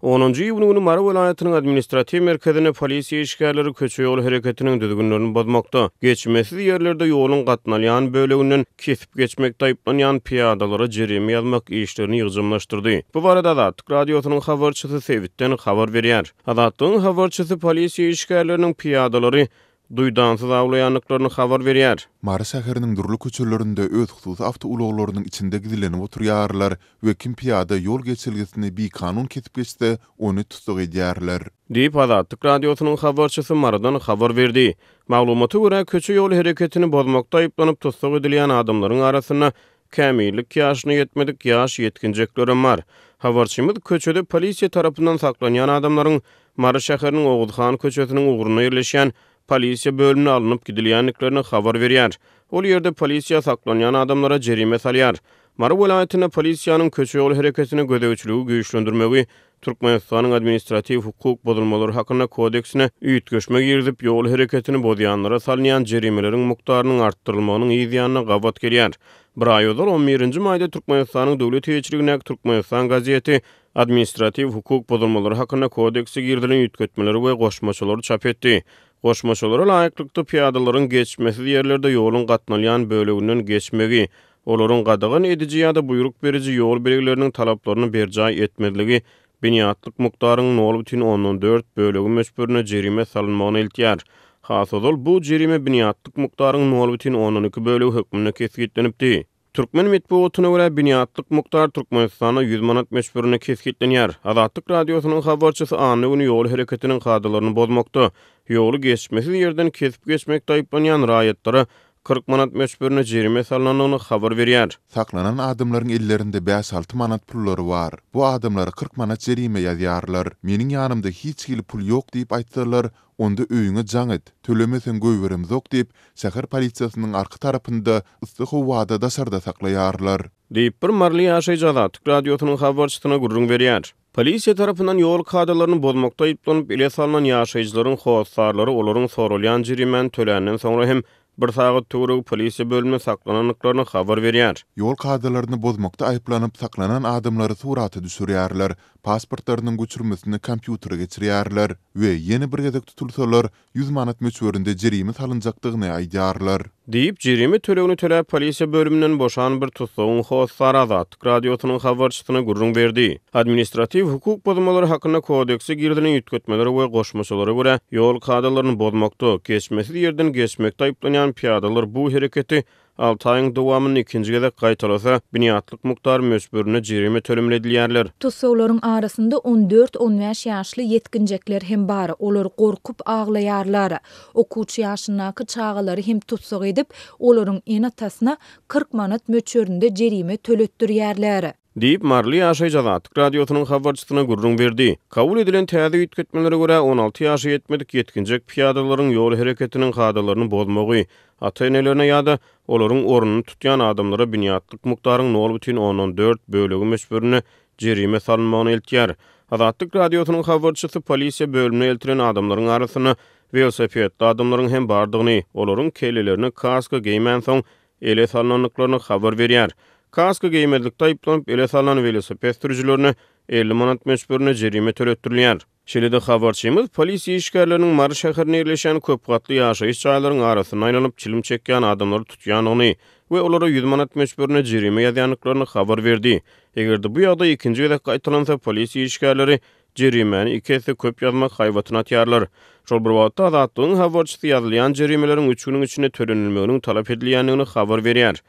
Onunjy iýun güni Mary welaýatynyň administratiw merkezinde polisiýa işgärleri köçe-ýol hereketiniň düzgünlerini bozmakda, geçmesiz ýerlerde ýoluň gatnalýan böleginden kesip geçmekde aýyplanýan pyýadalara jerime ýazmak işlerini ýygjamlaşdyrdy. Bu barada Azatlyk Radiosynyň habarçysy sebitden habar berýär. Azatlygyň habarçysy polisiýa işgärleriniň pyýadalary duýdansyz awlaýandyklaryny habar berýär. Mary şäheriniň dürli köçelerinde öz hususy awtoulaglarynyň içinde gizlenip oturýarlar we kim pyýada ýol geçelgesini bikanun kesip geçse, ony tussag edýärler. Diýip, Azatlyk Radiosynyň habarçysy Marydan habar berdi. Maglumata görä, köçe-ýol hereketini bozmakda aýyplanyp tussag edilýän adamlaryň arasynda kämillik ýaşyna ýetmedik ýaş ýetginjeklerem bar. Habarçymyz köçede polisiýa tarapyndan saklanýan adamlaryň Mary şäheriniň Oguzhan köçesiniň ugrunda ýerleşýän polisiýa bölümine alnyp gidilýändiklerini habar berýär. Ol ýerde polisiýa saklanýan adamlara jerime salýar. Mary welaýatynda polisiýanyň köçe-ýol hereketine gözegçiligi güýçlendirmegi Türkmenistanyň Administratiw hukuk bozulmalary hakynda kodeksine üýtgeşme girizip, ýol hereketini bozýanlara salynýan jerimeleriň mukdarynyň artdyrylmagynyň yz ýanyna gabat gelýär. Bir aý ozal, on birinji maýda Türkmenistanyň döwlet eýeçiligindäki Türkmenistan gazeti Administratiw hukuk bozulmalary hakynda kodekse girizilen üýtgetmeleri we goşmaçalary çap etdi. Goşmaçalara laýyklykda, pyýadalaryň geçmesiz ýerlerde ýoluň gatnalýan böleginden geçmegi, olaryň gadagan ediji ýa-da buýruk beriji ýol belgileriniň talaplaryny berjaý etmezligi binýatlyk mukdaryň nol bütin ondan dört bölegi möçberinde jerime salynmagyna eltýär. Has ozal bu jerime binýatlyk mukdaryň nol bütin ondan iki bölegi hökmünde kesgitlenipdi. Türkmen metbugatyna görä, binýatlyk mukdar Türkmenistanda 100 manat möçberinde kesgitlenýär. Azatlyk Radiosynyň habarçysy anna güni ýol hereketiniň kadalaryny bozmakda, ýoly geçmesiz ýerden kesip geçmekde aýyplanýan raýatlara 40 manat möçberinde jerime salnandygyny habar berýär. Saklanan adamlaryň ellerinde bäş-alty manat pullary bar. Bu adamlara 40 manat jerime ýazýarlar. Meniň ýanymda hiç hili pul ýok diýip aýtsalar, onda öýüňe jaň et, tölemeseň goýberemzok diýip, şäher polisiýasynyň arka tarapynda yssy howada daşarda saklaýarlar. Diýip, bir maryly ýaşaýjy Azatlyk Radiosynyň habarçysyna gürrüň berýär. Polisiýa tarapyndan ýol kadalaryny bozmakda aýyplanyp ele salnan ýaşaýjylaryň hossarlary olaryň soralýan jerimäni töländen soňra hem bir sagat töweregi polisiýa bölüminde saklanandyklaryny habar berýär. Ýol kadalaryny bozmakda aýyplanyp saklanan adamlary surata düşürýärler, pasportlarynyň göçürmesini kompýutere geçirýärler we ýene bir gezek tutulsalar, 100 manat möçberinde jerime salynjakdygyny aýdýarlar. Diýip, jerime tölegini töläp polisiýa bölüminden boşan bir tussagyň hossary Azatlyk Radiosynyň habarçysyna gürrüň berdi. Administratiw hukuk bozmalary hakynda kodekse girizilen üýtgetmelere we goşmaçalara görä, ýol kadalaryny bozmakda, geçmesiz ýerden geçmekde aýyplanýan pyýadalar bu hereketi Alty aýyň dowamynda ikinji gezek gaýtalasa, binýatlyk mukdar möçberinde jerime tölemeli edilýärler. Tussaglaryň arasynda on dört-on bäş ýaşly ýetginjekler hem bar, olar gorkup aglaýarlar. Okuwçy ýaşyndaky çagalary hem tussag edip, olaryň ene-atasyna 40 manat möçberinde jerime töletdirýärler. Diýip, maryly ýaşaýjy Azatlyk Radiosynyň habarçysyna gürrüň berdi. Kabul edilen täze üýtgetmelere görä, 16 ýaşa ýetmedik ýetginjek pyýadalaryň ýol hereketiniň kadalaryny bozmagy, ata-enelerine ýa-da olaryň ornuny tutýan adamlara binýatlyk mukdaryň nol bütin ondan dört bölegi möçberinde jerime salynmagyna eltýär. Azatlyk Radiosynyň habarçysy polisiýa bölümine eltilen adamlaryň arasynda welosipedli adamlaryň hem bardygyny, olaryň kellelerine kaska geýmänsoň ele salnandyklaryny habar berýär. Kaska geýmezlikde aýyplanyp ele salnan welosiped sürüjilerine 50 manat möçberinde jerime töletdirilýär. Şeýle-de habarçymyz polisiýa işgärleriniň Mary şäherinde ýerleşýän köp gatly ýaşaýyş jaýlaryň arasynda aýlanyp çilim çekýän adamlary tutýandygyny we olara 100 manat möçberinde jerime ýazýandyklaryny habar berdi. Eger-de bu ýagdaý ikinji gezek gaýtalansa, polisiýa işgärleri jerimäni iki esse köp ýazmak haýbatyny atýarlar. Şol bir wagtda, Azatlygyň habarçysy ýazylýan jerimeleriň üç günüň içinde tölenilmeginiň talap edilýändigini habar berýär.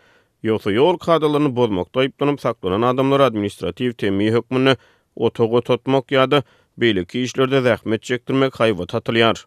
Ýogsa ýol kadalaryny bozmakda aýyplanyp saklanan adamlara administratiw temmi hökmünde otag otatmak ýa-da beýleki işlerde zähmet çekdirmek haýbaty atylýar.